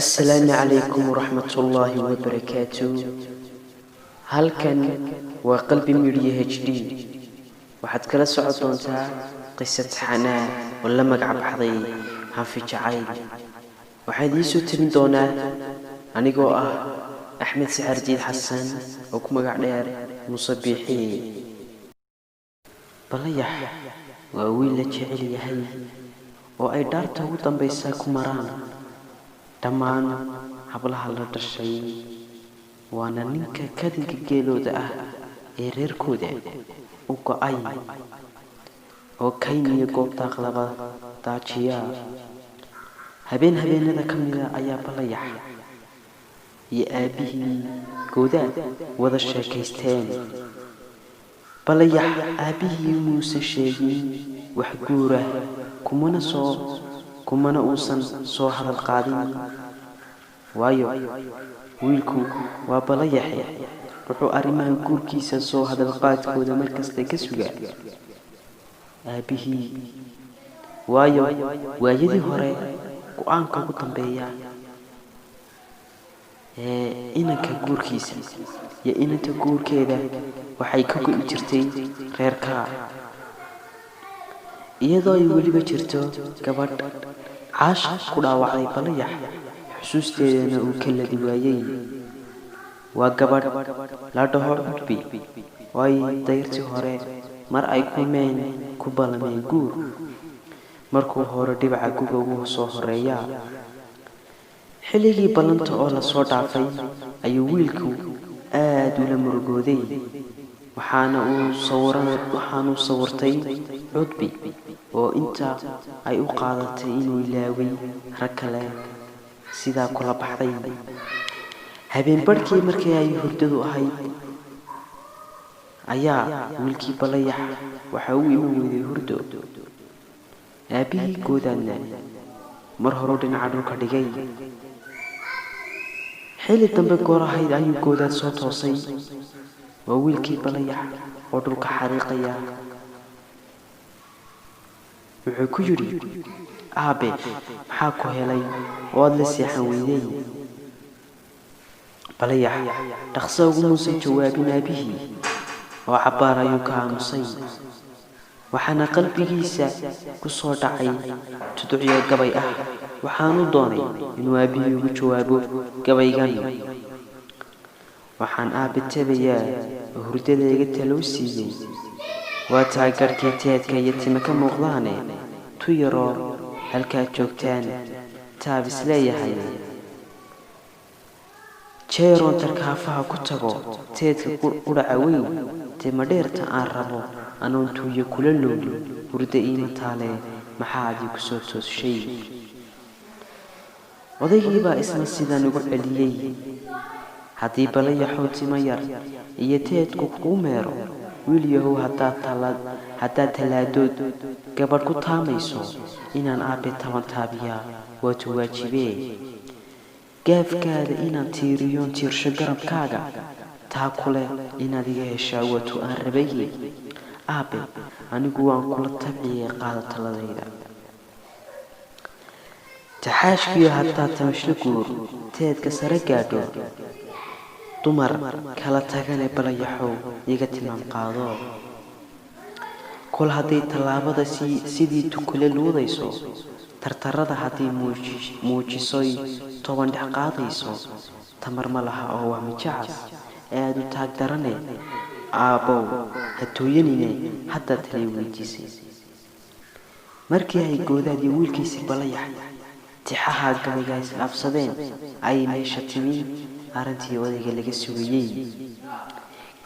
Assalaamu calaykum waraxmatullaahi wabarakaatu. Halkan waa Qalbi Media HD. Waxaad kala socon doontaa qisad xanaa oo la magac baxday Hanfi Jacayl. Waxaan idiin soo tabin doonaa anigoo ah Axmed Saxardiid Xasan oo ku magac dheer Muuse Biixi. Balayax waa wiil la jecel yahay oo ay dhaarta ugu dambaysa ku maraan dhammaan hablaha la dhashay, waana ninka kadinka geelooda ah ee reerkooda u go'ay oo kayn iyo goob daaqlaba daajiya. Habeen habeenada ka mida ayaa Balayax iyo aabbihii Goodaad wada sheekaysteen. Balayax aabbihii muusan sheegin wax guura, kumana uusan soo hadal qaadin, waayo wiilku waa Balayaxe, wuxuu arrimaha guurkiisa soo hadalqaadkooda markasta ka sugaa aabbihii, waayo waayadii hore go'aanka ugu dambeeya ee inanka guurkiisa iyo inanta guurkeeda waxay ka go'i jirtay reerka. Iyadoo ay weliba jirto gabadh caashaq ku dhaawacday Balayax, xusuusteedana uu ka ladi waayey. Waa gabadh la dhaho Cudbi oo ay dayrtii hore mar ay kulmeen ku ballameen guur markuu hore dhibaca guga ugu soo horeeya. Xilligii ballanta oo lasoo dhaafay ayuu wiilku aad ula murugooday, waxaanuu sawirtay Cudbi oo inta ay u qaadatay inuu ilaaway rag kale sidaa kula baxday. Habeen barhkii markii ay hurdadu ahayd ayaa wiilkii Balayax waxa uu iman weyday hurdo. Aabbihii Goodaadna mar horuu dhinaca dhulka dhigay. Xilli dambe goor ahayd ayuu Goodaad soo toosay. Waa wiilkii Balayax oo dhulka xariiqaya. Wuxuu ku yidhi, "Aabe, maxaa ku helay oo aad la seexan weyday?" Balayax dhaqso ugu muusan jawaabin aabbihii oo cabbaar ayuu ka aamusay, waxaana qalbigiisa ku soo dhacay tuducyo gabay ah. Waxaanu doonay inuu aabbihii ugu jawaabo gabaygan. "Waxaan aabbe tabayaa oo hurdada iga talow siiyey, waa taa garhkii teedka iyo tima ka muuqdaane, tu yaroo halkaad joogtaan taab isleeyahay. Jeeroon tarkaafaha ku tago teedka qudhaca weyn, tima dheerta aan rabo anoon tuuyo kula loolin, hurdo iima taale, maxaa adii ku soo toosshay?" Odaygii baa isna sidan ugu celiyey, "Haddii Balayaxow timo yar iyo teedku kuu meero, wiil yahow, haddaad tallaadood gabadh ku taamayso, inaan aabbe taban taabiyaa waatu waajibee. Gaafkaada inaan tiiriyoon tiirsho garabkaaga, taa kule inaad iga heshaa waatu aan rabaye. Aabbe, anigu waan kula tabciyey, qaada taladayda. Taxaashkiyo haddaad tamashlo guur teedka sare gaadho, dumar kala tagane, Balayaxow iga tilmaam qaado. Kol hadday tallaabada sidii tukule luudayso, tartarada haddii muujisoy toban dhex qaadayso, tamar ma laha oo waa mijacas aad u taag darane. Aabbow, ha tooyanine haddaad talay weydiisay." Markii ay Goodaad iyo wiilkiisii Balayax tixaha gabayga isdhaafsadeen ayay meesha timi arrintii odayga laga sugayey.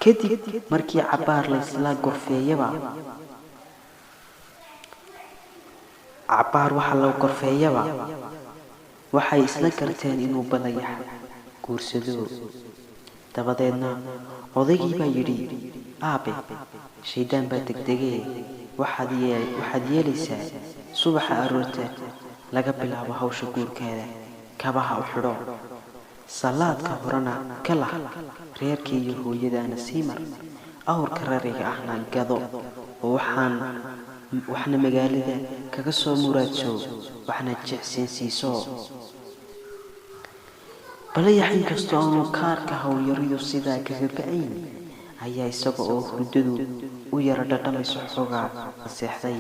Kadib markii cabbaar laysla gorfeeyaba, cabbaar waxa la gorfeeyaba, waxay isla garteen inuu Balayax guursado. Dabadeedna odaygii baa yidhi, "Aabe, shaydaan baa degdegee, waxaad yeelaysaa subaxa aroorta laga bilaabo hawsha guurkaada kabaha u xidho, salaadka horena ka lah, reerkii iyo hooyadaana sii mar, awrka rariga ahna gado, oo waxaan waxna magaalada kaga soo muraadso, waxna jecsiin siiso." Balayax inkastoo aanu kaarka howlyaridu sidaa kaga ba'ayn ayaa isaga oo hurdadu u yara dhadhamayso xoogaa seexday.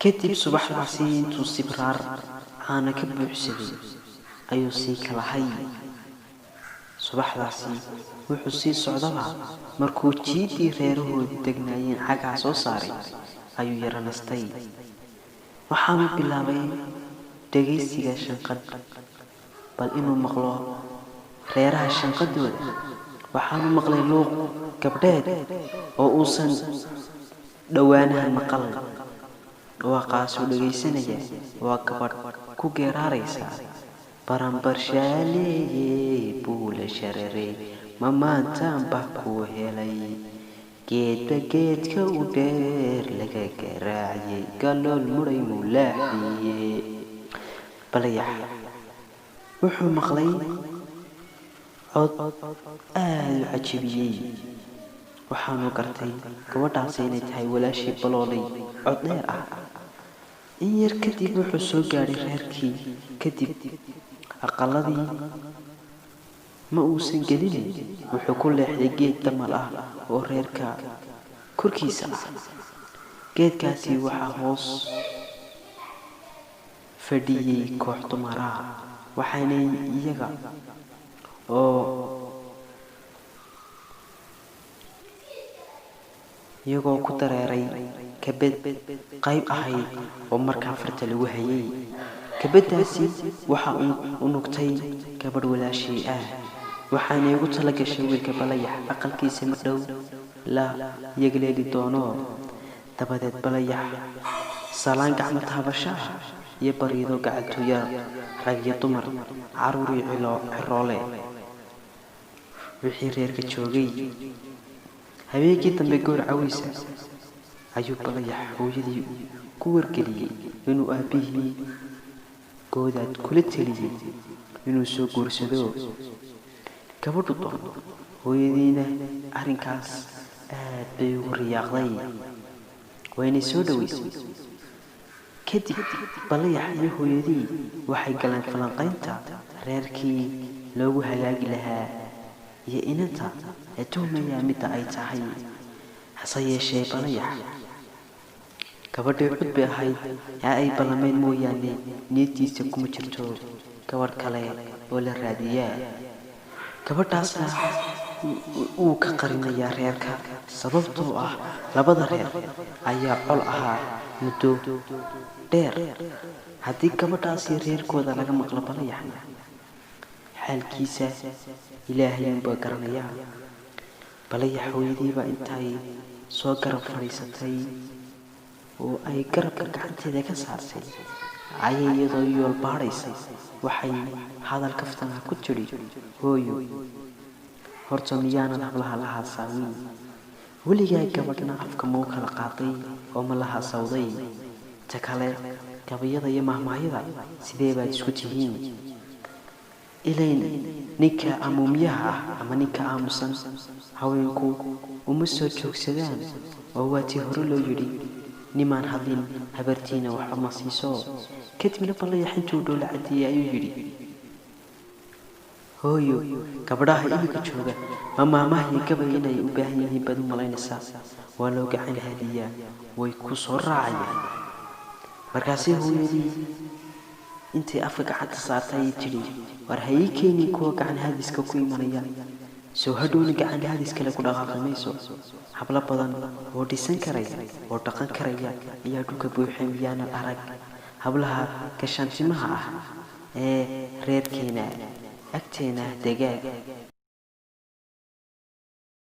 Kadib subaxdaasi intuu sibraar caana ka buuxsaday ayuu sii kalahay. Subaxdaasi wuxuu sii socdaba markuu jiidii reerahoodu degnaayeen cagaa soo saaray ayuu yara nastay. Waxaanu bilaabay dhagaysiga shanqadh, bal inuu maqlo reeraha shanqadooda. Waxaanu maqlay luuq gabdheed oo uusan dhowaanahan maqal. Dhawaaqaasuu dhagaysanaya waa gabadh ku geeraaraysa: baranbarshaaleeye buula shararey, ma maantaan bah kuu helay, geedba geedka u dheer laga garaaciyey, galool mudhay mulaaxiye. Balayax wuxuu maqlay cod aada u cajabiyey. Waxaanu gartay gabadhaasi inay tahay walaashii Baloolay cod dheer ah. In yar kadib wuxuu soo gaadhay reerkii. Kadib aqaladii ma uusan gelin, wuxuu ku leexday geed damal ah oo reerka korkiisa ah. Geedkaasi waxaa hoos fadhiyey koox dumara, waxaanay iyaga oo iyagoo ku dareeray kabad qayb ahayd oo markaa farta lagu hayay. Kabaddaasi waxa u nugtay gabadh walaashii ah, waxaanay ugu tala gashay wiilka Balayax aqalkiisa ma dhow la yagleeli doono. Dabadeed Balayax salaan gacmo taabasho ah iyo bariido gacaltooya, rag iyo dumar, caruur iyo ciroole, wixii reerka joogay. Habeenkii dambe goor caweysa ayuu Balayax hooyadii ku wargeliyey inuu aabbihii Goodaad kula teliyey inuu soo guursado gabadhu doono. Hooyadiina arrinkaas aad bay ugu riyaaqday, waynay soo dhoweysay. Kadib Balayax iyo hooyadii waxay galeen falanqaynta reerkii loogu hagaagi lahaa iyo inanta la tuhmayaa midda ay tahay. Hase yeeshee Balayax gabadhii cudbi ahayd ee ay ballameen mooyaane niyaddiisa kuma jirto gabadh kale oo la raadiyaa. Gabadhaasna wuu ka qarinayaa reerka, sababtoo ah labada reer ayaa col ahaa muddo dheer. Haddii gabadhaasi reerkooda laga maqlo Balayaxna, xaalkiisa Ilaahay unbaa garanayaa. Balayax hooyadiiba intay soo garab fadhiisatay oo ay garabka gacanteeda ka saartay ayay iyadoo yool baadhaysa waxay hadal kaftana ku tidhi: hooyo, horta miyaanan hablaha la haasaawin? Weligaa gabadhna afka mau kala qaaday oo ma la haasawday? Ta kale, gabayada iyo mahmaahyada sidee baad isku tihiin? Ilayn ninka amuumyaha ah ama ninka aamusan haweenku uma soo joogsadaan, oo waa tii hore loo yidhi nimaan hadlin habartiina waxba ma siiso. Kadibna Balayax intuu dhoola caddeeyey ayuu yidhi: hooyo, gabadhaha iminka jooga ma maamaha iyo gabay inay u baahan yihiin baad u malaynaysaa? Waa loo gacan haadiyaa, way ku soo raacayaan. Markaasay hooyadii intay afka gacanta saartay ayay tidhi: war ha ii keenin kuwa gacan haadiska ku imanaya, soo hadhowna gacan haadis kale ku dhaqaaqi mayso. Hablo badan oo dhisan karaya oo dhaqan karaya ayaa dhulka buuxay, miyaanad arag hablaha gashaantimaha ah ee reerkeena agteena degaa?